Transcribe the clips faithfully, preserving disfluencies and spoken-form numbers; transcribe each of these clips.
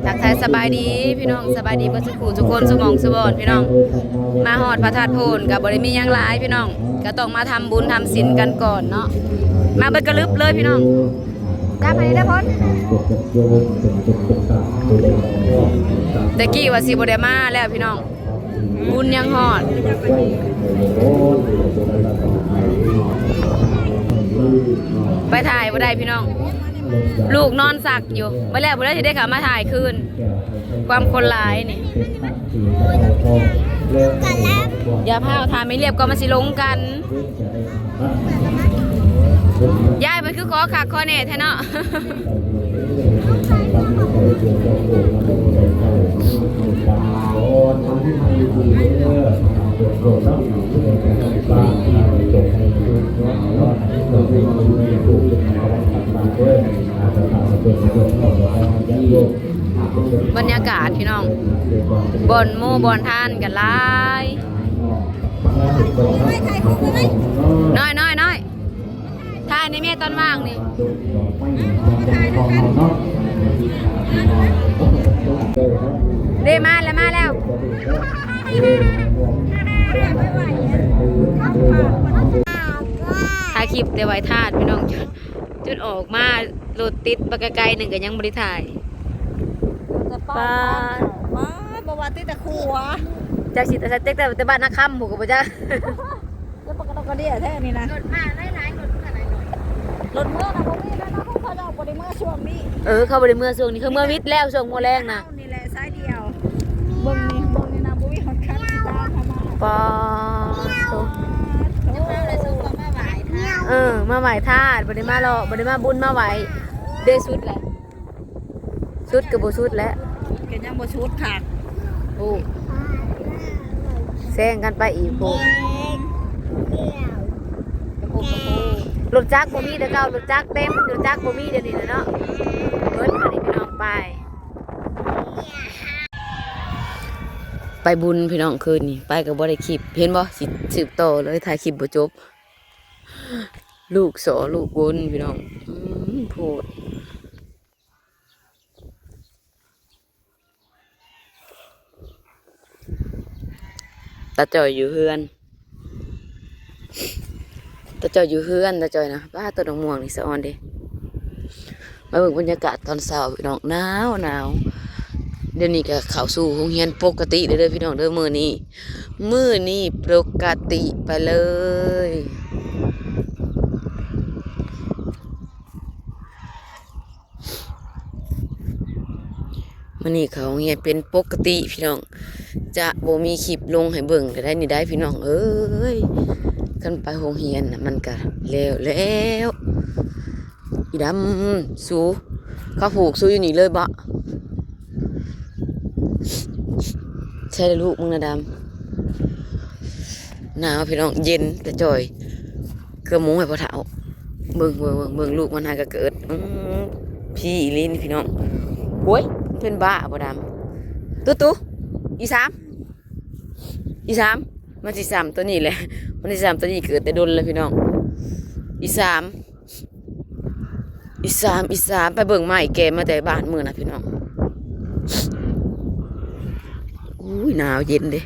ทักทายสบายดีพี่น้อง สบายดีเบิดสุขุทุกคนสุหม่องสุบอนพี่น้อง มาฮอดพระธาตุโพนก็บ่ได้มีหยังหลายพี่น้อง ก็ต้องมาทำบุญทำศีลกันก่อนเนาะ มาเบิดกระลึบเลยพี่น้อง จับให้ได้พ้น แต่กี้ว่าสิบ่ได้มาแล้วพี่น้อง บุญยังฮอด ไปถ่ายบ่ได้พี่น้อง ลูกนอนสักอยู่ บ่แล้วบ่ได้สิได้เข้ามาถ่ายคืน ความคนหลายนี่ อย่าพาเอาถ่ายไม่เรียบก็มันสิลงกัน ยายมันคือขอคักขอแน่แท้เนาะ บรรยากาศพี่น้อง บ่อนหมู่บ่อนทานกันหลาย น้อยน้อยน้อย ถ่ายในแม่ตอนว่างนี่ เด้มาแล้วมาแล้ว ถ่ายคลิปแต่ไหว้ธาตุพี่น้อง จน จนออกมารถติดบักไกลๆหนึ่งก็ยังบ่ได้ถ่าย จะป้าป้าบ่ว่าติดแต่ครัว จากสิแต่เต็กแต่แต่บ้านนาคำหมู่ก็บ่จัก แล้วปกติก็เดียแท้นี่นะ รถมาหลายๆรถขนาดหน่อย รถเมื่อนะบ่มีแล้วนะเพราะเขาจะเอาบ่ได้เมื่อช่วงนี้ เออเขาบ่ได้เมื่อช่วงนี้เขาเมื่อวิทย์แล้วช่วงมื้อแรงนะ นี่แหละสายเดียวเบิ่งนี่เบิ่งนี่นะบ่มีฮอดคันสิตามเข้ามา ปอโต จะมาเลยส่งมาไหว้ท่าน เออ มาไหว้ธาตุบ่ได้มาเลาะบ่ได้มาบุญมาไหว้เด้สุดแหละ สุดก็บ่สุดแล้ว ก็ยังบ่สุดค่ะ โอ้แซงกันไปอีกโพดรถจักรบ่มีแต่เก่ารถจักรเต็มรถจักรบ่มีเดี๋ยวนี้นะเนาะเบิดอันนี้พี่น้องไป ไปบุญพี่น้องคืนนี้ไปก็บ่ได้คลิปเห็นบ่สิสืบต่อเลยถ่ายคลิปบ่จบ ลูกสอลูกวนพี่น้องอืมโพด ตาจ่อยอยู่เฮือน ตาจ่อยอยู่เฮือนตาจ่อยนะป้าต้นดอกม่วงนี่สะออนเด้มาเบิ่งบรรยากาศตอนเช้าพี่น้องหนาวหนาวเดี๋ยวนี้ก็เข้าสู่โรงเรียนปกติเลยเด้อพี่น้องเด้อมื้อนี้มื้อนี้ปกติไปเลย มื้อนี้เข้าโรงเรียนเป็นปกติพี่น้อง จะบ่มีคลิปลงให้เบิ่งก็ได้นี่ได้พี่น้องเอ้ย คันไปโรงเรียนน่ะมันก็แล้วแล้ว อีดำสูเขาผูกสูอยู่นี่เลยบ่ ใช่เลยลูกมึงนะดำ หนาวพี่น้องเย็นแต่จ่อย เกือบมุ้งให้พ่อเฒ่า เบิ่งเบิ่งเบิ่งเบิ่งลูกมันหากะเกิดอืมพี่อีหลีนี่พี่น้องโอ้ยมันเป็นบ้าบ่ดำตุ๊ตุ๊อีสามอีสามมันสิสามตัวนี้แหละมันสิสามตัวนี้เกิดแต่ดนแล้วพี่น้องอีสามอีสามอีสามไปเบิ่งไม้แกมาแต่บ้านมื้อนะพี่น้องอุ้ยหนาวเย็นเด้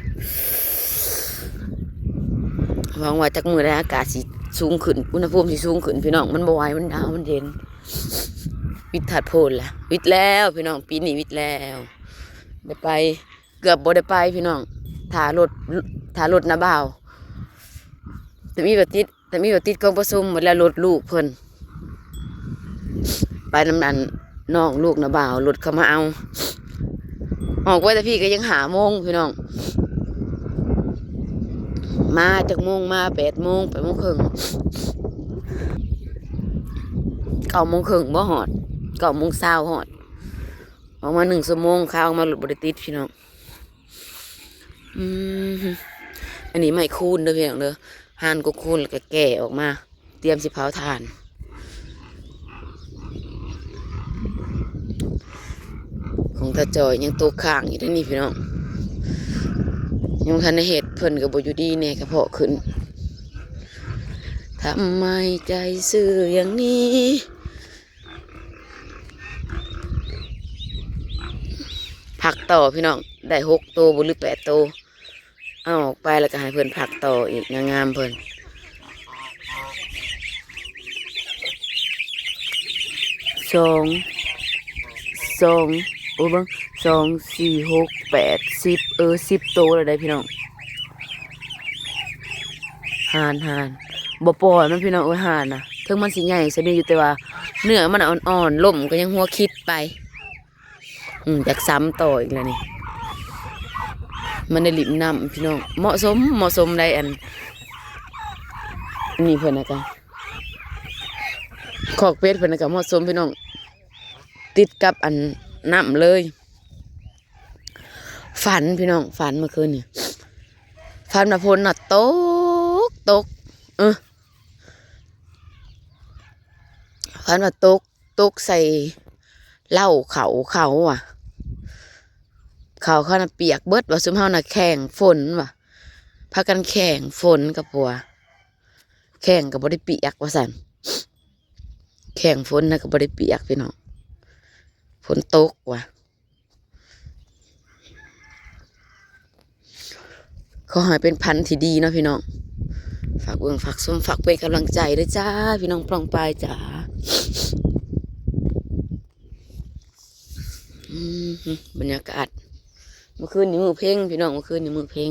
หวังว่าจักมื้อใดอากาศสิสูงขึ้น อุณหภูมิสิสูงขึ้นพี่น้อง มันบ่ไหว มันหนาว มันเย็น วิทย์ธาตุโพนล่ะ วิทย์แล้วพี่น้อง ปีนี้วิทย์แล้ว ได้ไป เกือบบ่ได้ไปพี่น้อง ถ้ารถ ถ้ารถน้าบ่าว แต่มีรถติด แต่มีรถติดกองประชุมหมดแล้วรถลูกเพิ่น ไปนำอันน้องลูกน้าบ่าวรถเขามาเอา ออกไว้แต่พี่ก็ยังห้าโมงพี่น้อง มาจักโมงมาแปดโมงแปดโมงครึ่ง เก้าโมงครึ่งบ่ฮอด เก้าโมงเช้าฮอด ออกมาหนึ่งชั่วโมง ข้าวออกมารถบ่ได้ติดพี่น้อง อืม อันนี้ไม้คูนเด้อพี่น้องเด้อ หั่นก็คูนแล้วก็แก่ออกมา เตรียมสิเผาถ่าน ของตาจอยยังตกค้างอยู่เด้อนี่พี่น้อง ยังบ่ทันได้เฮ็ด เพิ่นก็บ่อยู่ดีแน่กระเพาะขึ้น ทำไมใจซื่ออย่างนี้ พักต่อพี่น้อง ได้หกโตบ่หรือแปดโต เอาออกไปแล้วก็ให้เพิ่นพักต่ออีก งามๆเพิ่น สอง สอง โอ้เบิ่ง สอง สี่ หก แปด สิบ เออ สิบโตแล้วได้พี่น้อง ห่าน ห่าน บ่ปล่อยมันพี่น้องเอ้ย ห่านน่ะ ถึงมันสิใหญ่ซะนี่อยู่ แต่ว่าเนื้อมันอ่อนๆ ลมก็ยังหัวคิดไป อืม อยากซ้ำต่ออีกแล้วนี่ มันได้หลินน้ำพี่น้อง เหมาะสม เหมาะสมได้อัน นี่เพิ่นนะกะ คอกเป็ดเพิ่นนะกะเหมาะสมพี่น้อง ติดกับอันน้ำเลย ฝันพี่น้อง ฝันเมื่อคืนนี่ ฝันว่าฝนน่ะตก ตก เออ ฝันว่าตก ตกใส่เหล้าเขา เขาอ่ะ เขาเขาน่ะเปียกเบิด ว่าซุมเฮาน่ะแข่งฝนว่ะ พากันแข่งฝนกับผัว แข่งก็บ่ได้เปียกว่าซั่น แข่งฝนนะก็บ่ได้เปียกพี่น้อง ฝนตกว่ะ ขอให้เป็นฝันที่ดีเนาะพี่น้อง ฝากเบิ่งฝากชมฝากเป็นกำลังใจด้วยจ้า พี่น้องปลองปายจ๋า อืม บรรยากาศ เมื่อคืนนี้มื้อเพ็งพี่น้อง เมื่อคืนนี้มื้อเพ็ง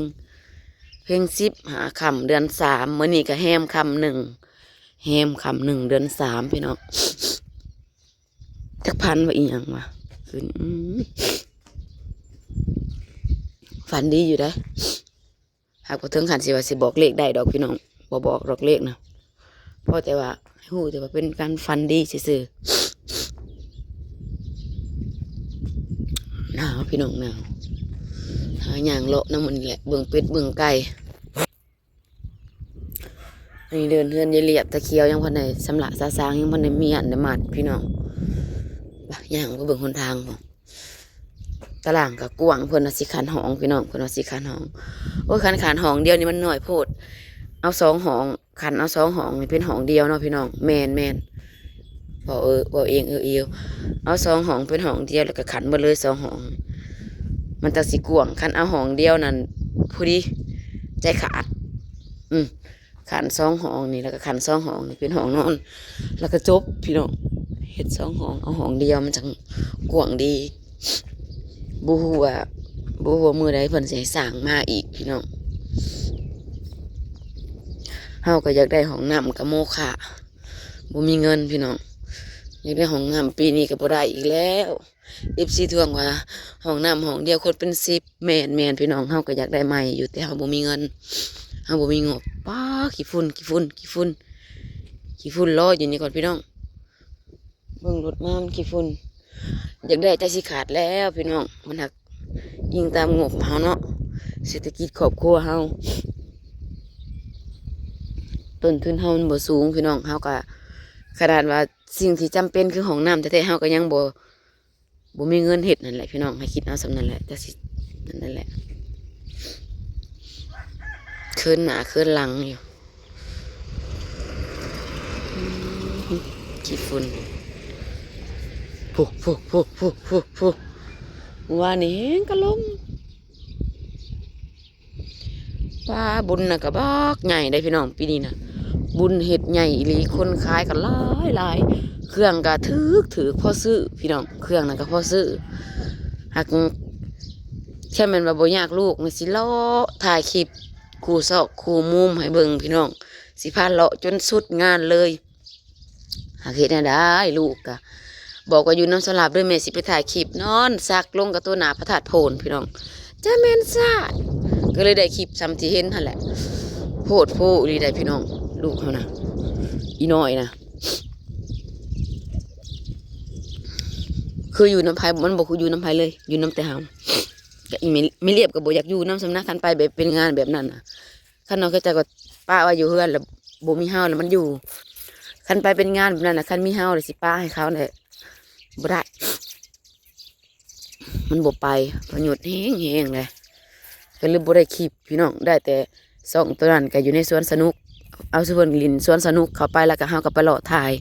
เพ็งสิบห้าค่ำเดือนสาม มื้อนี้ก็แฮมค่ำหนึ่ง แฮมค่ำหนึ่งเดือนสามพี่น้อง จักฝันว่าอีหยังวะ คืน อืม ฝันดีอยู่ได้ หากบ่ถึงขั้นสิว่าสิบอกเลขได้ดอกพี่น้อง บ่บอกดอกเลขนะ เพราะแต่ว่าฮู้แต่ว่าเป็นการฝันดีซื่อๆ หนาวพี่น้องหนาว หาย่างเลาะนำมันแหละ เบิ่งเป็ดเบิ่งไก่ อันนี้เดินเฮือนยายเลียบตะเขียวยังพันได้สำระสาสาง ยังพันได้เมียนได้มัดพี่น้อง ไปย่างไปเบิ่งหนทางพุ้น ตารางก็กว้าง เพิ่นว่าสิขันห้องพี่น้อง เพิ่นว่าสิขันห้อง โอ้ย ขันขันห้องเดียวนี่มันน้อยโพด เอาสองห้อง ขันเอาสองห้องนี่เป็นห้องเดียวเนาะพี่น้อง แม่นแม่น เว้าเออ เว้าเองเออเอว เอาสองห้องเป็นห้องเดียว แล้วก็ขันหมดเลยสองห้อง มันจั่งสิกว้าง ขันเอาห้องเดียวนั่นพอดีใจขาด อืม ขันสองห้องนี่ แล้วก็ขันสองห้องนี่เป็นห้องนอน แล้วก็จบพี่น้อง เฮ็ดสองห้อง เอาห้องเดียวมันจั่งกว้างดี บ่ฮู้ว่า บ่ฮู้ว่ามื้อใดเพิ่นสิให้สร้างมาอีกพี่น้อง เฮาก็อยากได้ห้องน้ำกับโมฆะ บ่มีเงินพี่น้อง อยากได้ห้องน้ำ ปีนี้ก็บ่ได้อีกแล้ว เอฟซี ทวงว่าห้องน้ำห้องเดียวคนเป็นสิบ แม่นแม่นพี่น้อง เฮาก็อยากได้ใหม่อยู่ แต่เฮาบ่มีเงิน เฮาบ่มีงบ ป๊า ขี้ฝุ่น ขี้ฝุ่น ขี้ฝุ่น ขี้ฝุ่นลอยอยู่นี่ก่อนพี่น้อง เบิ่งรถมามันขี้ฝุ่น อยากได้ใจสิขาดแล้วพี่น้อง มันหักอิงตามงบเฮาเนาะ เศรษฐกิจครอบครัวเฮา ต้นทุนเฮามันบ่สูงพี่น้อง เฮาก็ ขนาดว่าสิ่งที่จำเป็นคือห้องน้ำแท้ๆ เฮาก็ยังบ่ บ่มีเงินเฮ็ดนั่นแหละพี่น้อง ให้คิดเอาส่ำนั้นแหละ จักสิ นั่นแหละ เคินหน้าเคินหลังอยู่ อืม ขี้ฝุ่น พุ พุ พุ พุ พุ พุ เมื่อวานนี้แฮงกะลม ปลาบุญน่ะก็บักใหญ่ได้พี่น้อง ปีนี้น่ะ บุญเฮ็ดใหญ่อีหลี คนขายก็หลายหลาย เครื่องก็ถืกถืกพอซื้อพี่น้อง เครื่องน่ะก็พอซื้อ หากแค่แม่นว่าบ่อยากลูกนี่สิเลาะถ่ายคลิป คู่ซอกคู่มุมให้เบิ่งพี่น้อง สิพาเลาะจนสุดงานเลย หากเฮ็ดแนวใดลูกกะ บอกว่าอยู่นำสาวหลาบเด้อ แม่สิไปถ่ายคลิป นอนซักลงกับตัวหน้าพระธาตุโพนพี่น้อง จะแม่นซ่า ก็เลยได้คลิปส่ำที่เห็นหั่นแหละ โพดโพอีหลีได้พี่น้อง ลูกเฮานะ อีน้อยนะ คืออยู่นำไผ มันบ่คืออยู่นำไผเลย อยู่นำแต่เฮา ก็อีแม่ แม่เลียบก็บ่อยากอยู่นำส่ำนะ คันไปแบบเป็นงานแบบนั้นน่ะ คันน้องเข้าใจก็ปะไว้อยู่เฮือนแล้ว บ่มีเฮาแล้วมันอยู่ คันไปเป็นงานแบบนั้นน่ะ คันมีเฮาแล้วสิปะให้เขาแหละ บ่ได้ มันบ่ไป พายุแฮงๆเลย ก็เลยบ่ได้คลิปพี่น้อง ได้แต่ส่องตัวนั้นก็อยู่ในสวนสนุก เอาซุเพิ่นเล่นสวนสนุกเข้าไป แล้วก็เฮาก็ไปเลาะถ่าย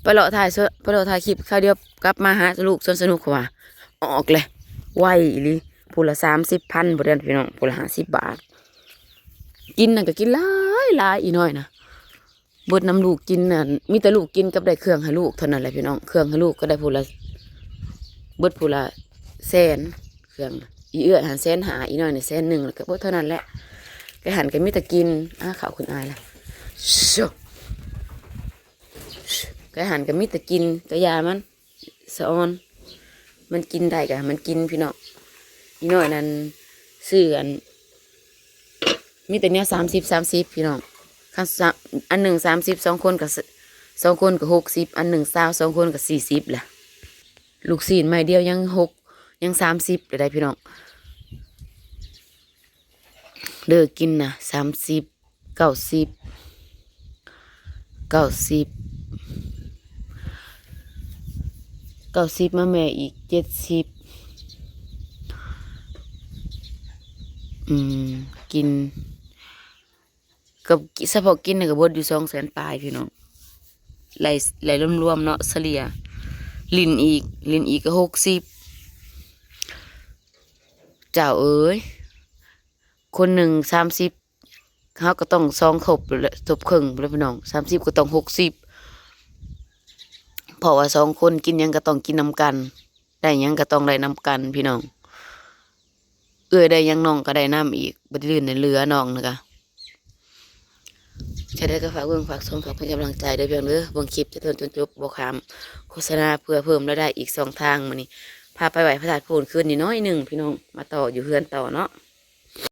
ไปเลาะถ่ายสวน ไปเลาะถ่ายคลิป คราวเดียวกลับมาหาลูกสวนสนุกเขาว่า ออกเลย ไวอีหลี ผู้ละสามสิบพันบ่เด้อพี่น้อง ผู้ละห้าสิบบาท กินนั่นก็กินหลายหลายอีน้อยนะ เบิดน้ำลูกกินนั่น มีแต่ลูกกินกับได้เครื่องให้ลูกเท่านั้นแหละพี่น้อง เครื่องให้ลูกก็ได้ผู้ละ เบิดผู้ละแสน เครื่องน่ะ อีเอื้อยหั้นแสนห้า อีน้อยนี่แสนหนึ่ง แล้วก็เบิดเท่านั้นแหละ ไก่หั้นก็มีแต่กิน อ้า ข้าวคุณอายล่ะ โชะ ไก่หั้นก็มีแต่กิน กะยามัน สะออน มันกินได้กะมันกินพี่น้อง อีน้อยนั่น ซื้ออัน มีแต่แนวสามสิบ สามสิบ พี่น้อง คันสาม อันหนึ่งสามสิบ สองคนก็ส- สองคนก็หกสิบ อันหนึ่งซาว สองคนก็สี่สิบล่ะ ลูกชิ้นไม้เดียวยังหก ยังสามสิบเลยได้พี่น้อง เด้อ กินนะ สามสิบ เก้าสิบ เก้าสิบ เก้าสิบ มาแม่อีก เจ็ดสิบ อืม กิน กับเฉพาะกินนี่ก็เบิดอยู่ สองแสน ปลายพี่น้อง ไล่ ไล่รวมๆเนาะ เฉลี่ย ลิ้นอีก ลิ้นอีกก็ หกสิบ เจ้าเอ๋ย คนหนึ่งสามสิบ เฮาก็ต้องสองทบแล้ว ทบครึ่งแล้วพี่น้อง สามสิบ ก็ต้อง หกสิบ เพราะว่าสองคนกินหยังก็ต้องกินนำกัน ได้หยังก็ต้องได้นำกันพี่น้อง เอื้อยได้หยังน้องก็ได้นำอีก บ่ได้ลื่นได้เหลือน้องนะคะ จะได้ก็ฝากเบิ่งฝากชม ฝากเป็นกำลังใจเด้อพี่น้องเด้อ เบิ่งคลิปจนต้นจนจบ บ่ข้ามโฆษณา เพื่อเพิ่มรายได้อีกช่องทาง มื้อนี้พาไปไหว้พระธาตุโพนคืนนี้น้อยหนึ่งพี่น้อง มาต่ออยู่เฮือนต่อเนาะ